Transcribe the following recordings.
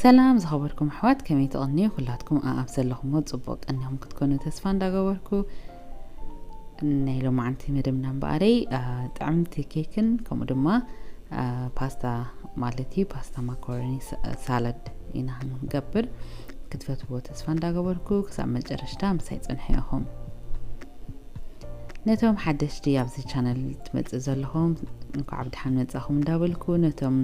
ሰላም ዝኸበርኩም ኣሕዋት፣ ከመይ ትቕንዩ? ኩላትኩም ኣኣብ ዘለኹምዎ ጽቡቕ ቀኒኹም ክትኮኑ ተስፋ እንዳገበርኩ፣ ናይ ሎማዓንቲ መደብና እምበኣረይ፣ ኣ፣ ጥዕምቲ ኬክን ከምኡ ድማ፣ ኣ፣ ፓስታ ማለት እዩ፣ ፓስታ ማካሮኒ ሳ-፣ ሳላድ ኢና ክንገብር። ክትፈትዎ ተስፋ እንዳገበርኩ ክሳብ መጨረሽታ ምሳይ ጽንሑ ኢኹም። ነቶም ሓደሽቲ ኣብዚ ቻነል ትመጽእ ዘለኹም እንኳዕ ብድሓን መጻኹም እንዳበልኩ፣ ነቶም፣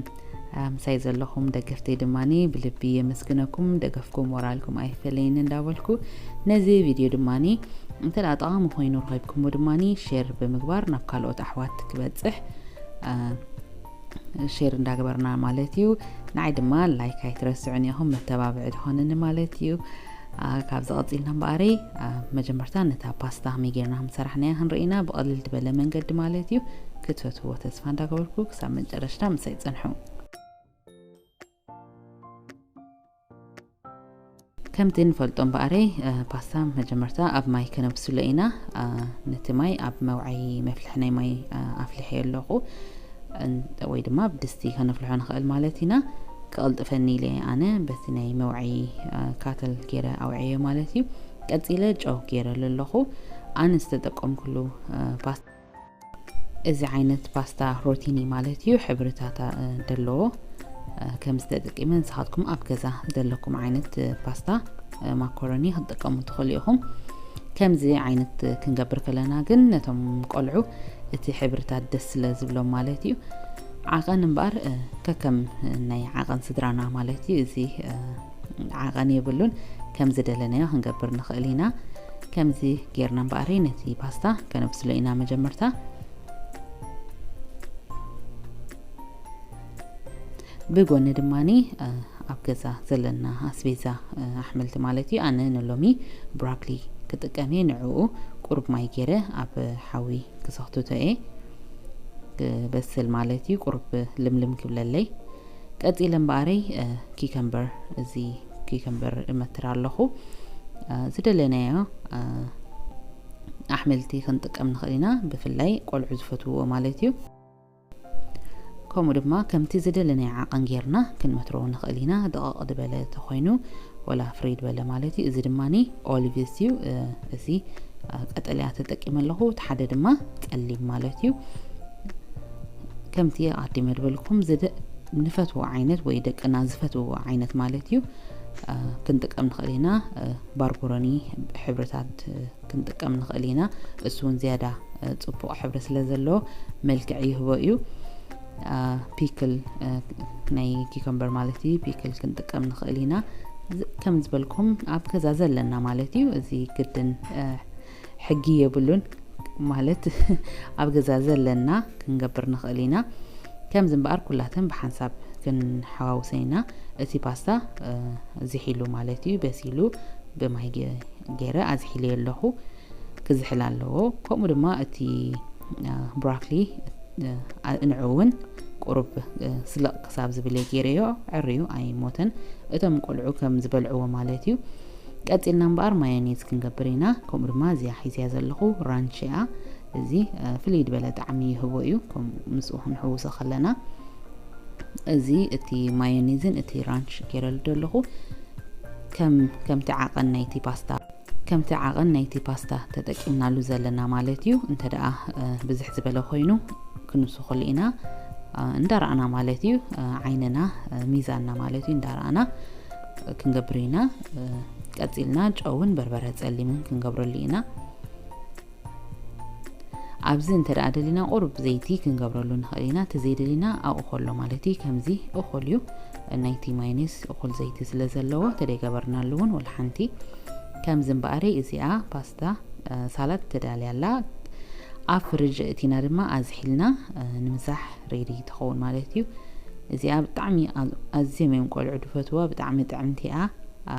ኣ፣ ምሳይ ዘለኹም ደገፍተይ ድማኒ ብልቢ የመስግነኩም። ደገፍኩም ሞራልኩም ኣይፈለይኒ እንዳበልኩ፣ ነዚ ቪድዮ ድማኒ እንተ ደኣ ጠቓሚ ኮይኑ ረኺብኩሞ ድማኒ ሼር ብምግባር ናብ ካልኦት ኣሕዋት ክበጽሕ፣ ኣ፣ ሼር እንዳገበርና ማለት እዩ። ንዓይ ድማ ላይክ ኣይትረስዑን ኢኹም፣ መተባብዒ ትኾንኒ ማለት እዩ። ኣ፣ ካብዚ ቀጺልና እምበኣረይ፣ ኣ፣ መጀመርታ ነታ ፓስታ ከመይ ጌርና ከም ዝሰራሕናያ ክንርኢና ብቐልል ዝበለ መንገዲ ማለት እዩ። ክትፈትዎ ተስፋ እንዳገበርኩ ክሳብ መጨረሽታ ምሳይ ጽንሑ። ከምቲ ንፈልጦ እምበኣረይ፣ እ፣ ፓስታ መጀመርታ ኣብ ማይ ከነብስሎ ኢና። እ፣ ነቲ ማይ ኣብ መውዓይ መፍልሒ ናይ ማይ፣ እ፣ ኣፍሊሐዮ ኣለኹ። እን-፣ ወይ ድማ ኣብ ድስቲ ከነፍልሖ ንኽእል ማለት ኢና። ክቕልጥፈኒ ኢለ ኣነ በቲ ናይ መውዓይ፣ እ፣ ካተል ገይረ ኣውዕዮ ማለት እዩ። ቀጺለ ጨው ገይረሉ ኣለኹ። ኣነ ዝተጠቀምኩሉ፣ እ፣ ፓስታ እዚ ዓይነት ፓስታ ሮቲኒ ማለት እዩ፣ ሕብርታት፣ እ፣ ደለዎ። እ፣ ከም ዝተጠቂመ ንስኻትኩም ኣብ ገዛ ዘለኩም ዓይነት፣ እ፣ ፓስታ፣ እ፣ ማኮሮኒ ክትጥቀሙ ትኽእሉ ኢኹም። ከምዚ ዓይነት ክንገብር ከለና ግን ነቶም ቆልዑ እቲ ሕብርታት ደስ ስለ ዝብሎም ማለት እዩ። ዓቐን እምበኣር፣ እ፣ ከከም ናይ ዓቐን ስድራና ማለት እዩ። እዚ፣ እ፣ ዓቐን የብሉን። ከም ዝደለናዮ ክንገብር ንኽእል ኢና። ከምዚ ጌርና እምበኣረይ ነቲ ፓስታ ከነብስሎ ኢና መጀመርታ። ብጎኒ ድማኒ፣ እ፣ ኣብ ገዛ ዘለና ኣስቤዛ፣ እ፣ ኣሕምልቲ ማለት እዩ። ኣነ ንሎሚ ብሮኮሊ ክጥቀም እየ። ንዕኡ ቁሩብ ማይ ገይረ ኣብ ሓዊ ክሰኽትቶ እየ። ክበስል ማለት እዩ። ቁሩብ ልምልም ክብለለይ። ቀጺለ እምበኣረይ፣ እ፣ ኪከምበር፣ እዚ ኪከምበር እመትር ኣለኹ። እ፣ ዝደለናዮ፣ እ፣ ኣሕምልቲ ክንጥቀም ንኽእል ኢና። ብፍላይ ቆልዑ ዝፈትውዎ ማለት እዩ። ከምኡ ድማ ከምቲ ዝደለናዮ ዓቐን ጌርና ክንመትሮ ንኽእል ኢና። ደቐቕ ዝበለ ተኾይኑ ወላ ፍርይ ዝበለ ማለት እዩ። እዚ ድማኒ ኦሊቭስ እዩ። እ፣ እዚ፣ እ፣ ቀጠልያ ተጠቂመ ኣለኹ። እቲ ሓደ ድማ ጸሊም ማለት እዩ። ከምቲ ኣቐዲመ ዝበልኩም ዝደ-፣ ንፈትዎ ዓይነት ወይ ደቅና ዝፈትውዎ ዓይነት ማለት እዩ። እ፣ ክንጥቀም ንኽእል ኢና። እ፣ ባርጎሮኒ ሕብርታት፣ እ፣ ክንጥቀም ንኽእል ኢና። እሱ እውን ዝያዳ፣ እ፣ ጽቡቕ ሕብሪ ስለ ዘለዎ መልክዕ ይህቦ እዩ። አ፣ ፒክል፣ እ፣ ናይ ኪከምበር ማለት እዩ፣ ፒክል ክንጥቀም ንኽእል ኢና። ዝ-፣ ከም ዝበልኩም ኣብ ገዛ ዘለና ማለት እዩ። እዚ ግድን፣ እ፣ ሕጊ የብሉን ማለት ኣብ ገዛ ዘለና ክንገብር ንኽእል ኢና። ከምዚ እምበኣር ኩላተን ብሓንሳብ ክንሓዋውሰን ኢና። እቲ ፓስታ፣ እ፣ ዝሒሉ ማለት እዩ፣ በሲሉ ብማይ ገ-፣ ገይረ ኣዝሒለዮ ኣለኹ። ክዝሕል ኣለዎ። ከምኡ ድማ እቲ፣ እ፣ ብሮኮሊ፣ እ፣ ኣ-፣ ንዑ እውን ቁሩብ፣ እ፣ ስልቕ ክሳብ ዝብል እየ ገይረዮ። ዕርዩ ኣይሞተን። እቶም ቆልዑ ከም ዝበልዕዎ ማለት እዩ። ቀጺልና እምበኣር ማዮኔዝ ክንገብር ኢና። ከምኡ ድማ እዚኣ ሒዝያ ዘለኹ ራንች እያ። እዚ፣ እ፣ ፍልይ ዝበለ ጣዕሚ ይህቦ እዩ። ከም-፣ ምስኡ ክንሕውሶ ከለና እዚ እቲ ማዮኔዝን እቲ ራንች ገይረሉ ዘለኹ ከም፣ ከምቲ ዓቐን ናይቲ ፓስታ፣ ከምቲ ዓቐን ናይቲ ፓስታ ተጠቂምናሉ ዘለና ማለት እዩ። እንተ ደኣ፣ እ፣ ብዝሕ ዝበለ ኮይኑ ክንውስኸሉ ኢና፣ እ፣ እንዳረኣና ማለት እዩ። እ፣ ዓይንና፣ እ፣ ሚዛንና ማለት እዩ እንዳረኣና ክንገብር ኢና። እ፣ ቀጺልና ጨውን በርበረ ጸሊምን ክንገብረሉ ኢና። ኣብዚ እንተ ደኣ ደሊና ቁሩብ ዘይቲ ክንገብረሉ ንኽእል ኢና። እቲ ዘይደሊና ኣብኡ ከሎ ማለት እዩ። ከምዚ እኹል እዩ። ናይቲ ማይነስ እኹል ዘይቲ ስለ ዘለዎ ተደይገበርናሉ እውን ወላ ሓንቲ። ከምዚ እምበኣረይ እዚኣ ፓስታ፣ እ፣ ሳላድ ተዳልያ ኣላ። ኣብ ፍርጅ እቲና ድማ ኣዝሒልና፣ እ፣ ንምሳሕ ሬዲ ትኸውን ማለት እዩ። እዚኣ ብጣዕሚ ኣ-፣ ኣዝዮም እዮም ቆልዑ ድፈትዋ፣ ብጣዕሚ ጥዕምቲ እያ። ኣ፣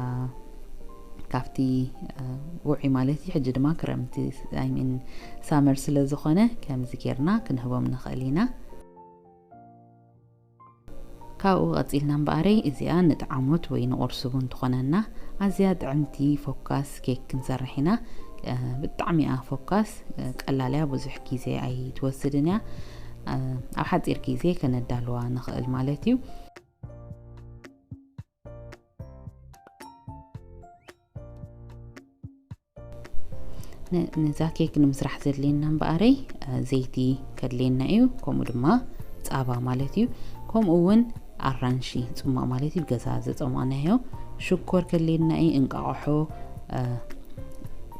ካብቲ፣ እ፣ ውዑይ ማለት እዩ። ሕጂ ድማ ክረምቲ፣ I mean፣ ሳመር ስለ ዝኾነ ከምዚ ጌርና ክንህቦም ንኽእል ኢና። ካብኡ ቀጺልና እምበኣረይ እዚኣ ንጥዓሞት ወይ ንቑርሲ እውን ትኾነና። ኣዝያ ጥዕምቲ ፎካስ ኬክ ክንሰርሕ ኢና። እ፣ ብጣዕሚ እያ ፎካስ፣ እ፣ ቀላል እያ፣ ብዙሕ ግዜ ኣይትወስድን እያ። እ፣ ኣብ ሓጺር ግዜ ከነዳልዋ ንኽእል ማለት እዩ። ነዛ ኬክ ንምስራሕ ዘድልየና እምበኣረይ፣ ዘይቲ ከድልየና እዩ፣ ከምኡ ድማ ጻባ ማለት እዩ። ከምኡ እውን ኣራንሺ ጽማቕ ማለት እዩ፣ ገዛ ዘጸማቕናዮ። ሽኮር ከድልየና እዩ፣ እንቃቕሖ፣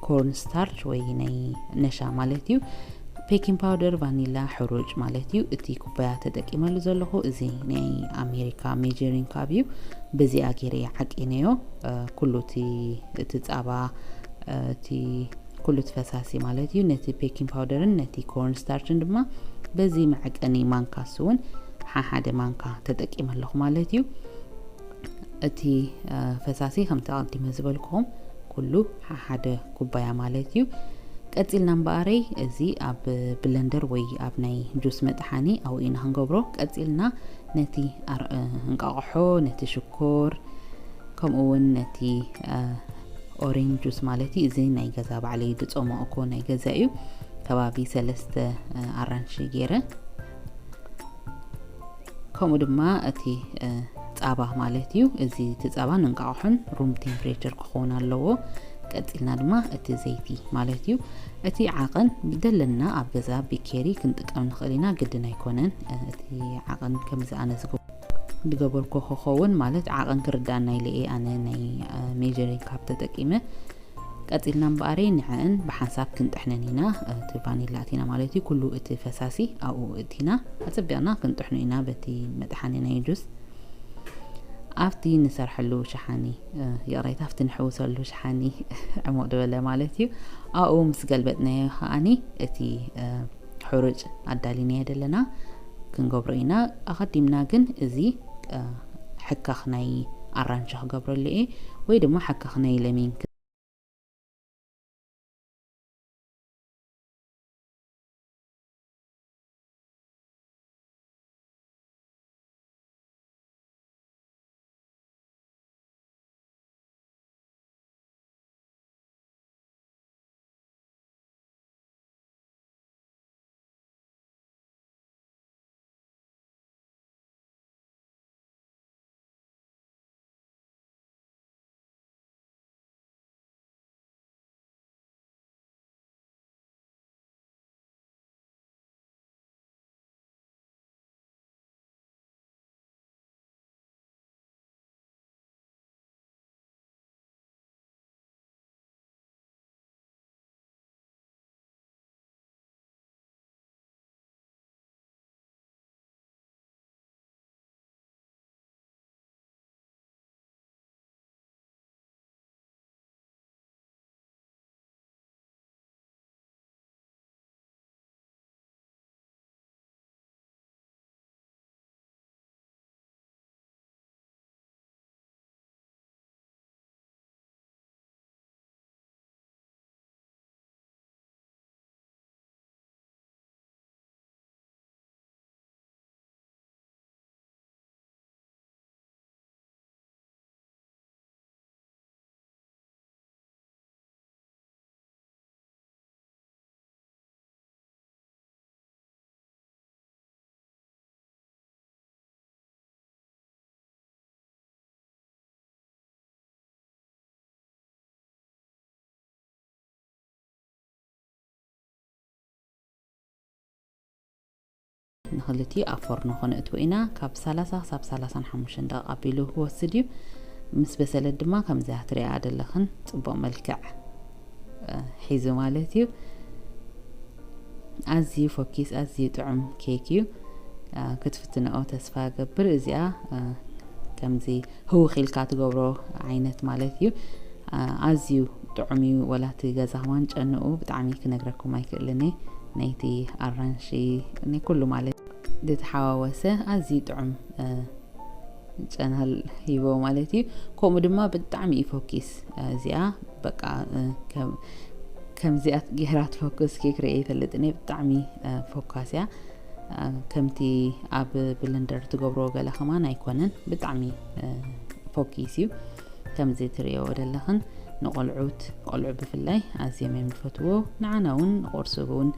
ኮርን ስታርች ወይ ናይ ነሻ ማለት እዩ። ቤኪንግ ፓውደር፣ ቫኒላ፣ ሕሩጭ ማለት እዩ። እቲ ኩባያ ተጠቂመሉ ዘለኹ እዚ ናይ ኣሜሪካ ሜጀሪንግ ካፕ እዩ። በዚኣ ገይረ እየ ዓቂነዮ። ኩሉ እቲ ጻባ፣ እቲ ኩሉ እቲ ፈሳሲ ማለት እዩ። ነቲ ቤኪንግ ፓውደርን ነቲ ኮርን ስታርችን ድማ በዚ መዐቀኒ ማንካ፣ እሱ እውን ሓሓደ ማንካ ተጠቂመ ኣለኹ ማለት እዩ። እቲ ፈሳሲ ከምቲ ኣቐዲመ ዝበልኩም ኩሉ ሓሓደ ኩባያ ማለት እዩ። ቀጺልና እምበኣረይ እዚ ኣብ ብለንደር ወይ ኣብ ናይ ጁስ መጥሓኒ ኣብኡ ኢና ክንገብሮ። ቀጺልና ነቲ እንቃቕሖ፣ ነቲ ሽኮር፣ ከምኡ እውን ነቲ ኦሬንጅ ጁስ ማለት እዩ። እዚ ናይ ገዛ ባዕለይ ዝጸመቕኮ ናይ ገዛ እዩ። ከባቢ ሰለስተ ኣራንሺ ገይረ፣ ከምኡ ድማ እቲ ጻባ ማለት እዩ። እዚ እቲ ጻባን እንቃቑሖን ሩም ቴምፕሬቸር ክኸውን ኣለዎ። ቀጺልና ድማ እቲ ዘይቲ ማለት እዩ። እቲ ዓቐን ብደለና ኣብ ገዛ ቢኬሪ ክንጥቀም ንኽእል ኢና፣ ግድን ኣይኮነን። እቲ ዓቐን ከምዚ ኣነ ዝገበርኮ ክኸውን ማለት ዓቐን ክርዳእና ኢለ እየ ኣነ ናይ ሜጀሪንግ ካፕ ተጠቂመ። ቀጺልና እምበኣረይ ንዕን ብሓንሳብ ክንጥሕነን ኢና። እቲ ቫኒላ ኣቲና ማለት እዩ፣ ኩሉ እቲ ፈሳሲ ኣብኡ እቲና ኣጸቢቕና ክንጥሕኖ ኢና በቲ መጥሓኒ ናይ ጁስ። ኣብቲ ንሰርሐሉ ሸሓኒ፣ ይቕሬታ፣ ኣብቲ ንሕውሰሉ ሸሓኒ ዕሙቕ ዝበለ ማለት እዩ። ኣብኡ ምስ ገልበጥናዮ ከኣኒ እቲ ሕሩጭ ኣዳሊናዮ ደለና ክንገብሮ ኢና። ኣቐዲምና ግን እዚ ሕካኽ ናይ ኣራንሺ ክገብረሉ እየ፣ ወይ ድማ ሕካኽ ናይ ለሚን። ንኽልቲኡ ኣብ ፎርኖ ከነእትዎ ኢና። ካብ ሰላሳ ክሳብ ሰላሳን ሓሙሽተን ደቂቕ ኣቢሉ ክወስድ እዩ። ምስ በሰለት ድማ ከምዚኣ ትሪኣ ዘለኽን ጽቡቕ መልክዕ ሒዙ ማለት እዩ። ኣዝዩ ፈኪስ፣ ኣዝዩ ጥዑም ኬክ እዩ። ክትፍትንኦ ተስፋ እገብር። እዚኣ ከምዚ ህውኽ ኢልካ ትገብሮ ዓይነት ማለት እዩ። ኣዝዩ ጥዑም እዩ። ወላ እቲ ገዛ ከማን ጨንኡ ብጣዕሚ ክነግረኩም ኣይክእልን እየ። ናይቲ ኣራንሺ ናይ ኩሉ ማለት ዝተሓዋወሰ ኣዝዩ ጥዑም ጨናል ሂቦ ማለት እዩ። ከምኡ ድማ ብጣዕሚ እዩ ፈኪስ። እዚኣ በቃ ከምዚኣ ገይራ ትፈኩስ ኬክ ርእየ ኣይፈልጥን እየ። ብጣዕሚ ፈኳስ እያ። ከምቲ ኣብ ብለንደር ትገብሮ ገለ ከማን ኣይኮነን። ብጣዕሚ ፈኪስ እዩ። ከምዚ ትርእዮ ዘለኽን ንቆልዑት፣ ቆልዑ ብፍላይ ኣዝዮም እዮም ዝፈትዎ። ንዓና እውን ንቁርሲ እውን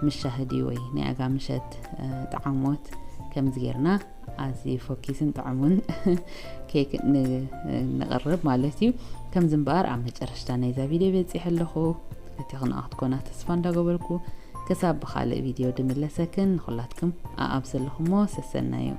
ምስ ሻሂ ድዩ ወይ ናይ ኣጋ ምሸት ጣዕሞት ከምዚ ጌርና ኣዝዩ ፈኪስን ጥዑምን ኬክ ን-፣ ነቕርብ ማለት እዩ። ከምዚ እምበኣር ኣብ መጨረሽታ ናይዛ ቪድዮ በጺሐ ኣለኹ። በቲ ክንኣ ክትኮና ተስፋ እንዳገበርኩ፣ ክሳብ ብኻልእ ቪድዮ ድምለሰክን፣ ንኹላትኩም ኣኣብ ዘለኹሞ ሰሰናዩ።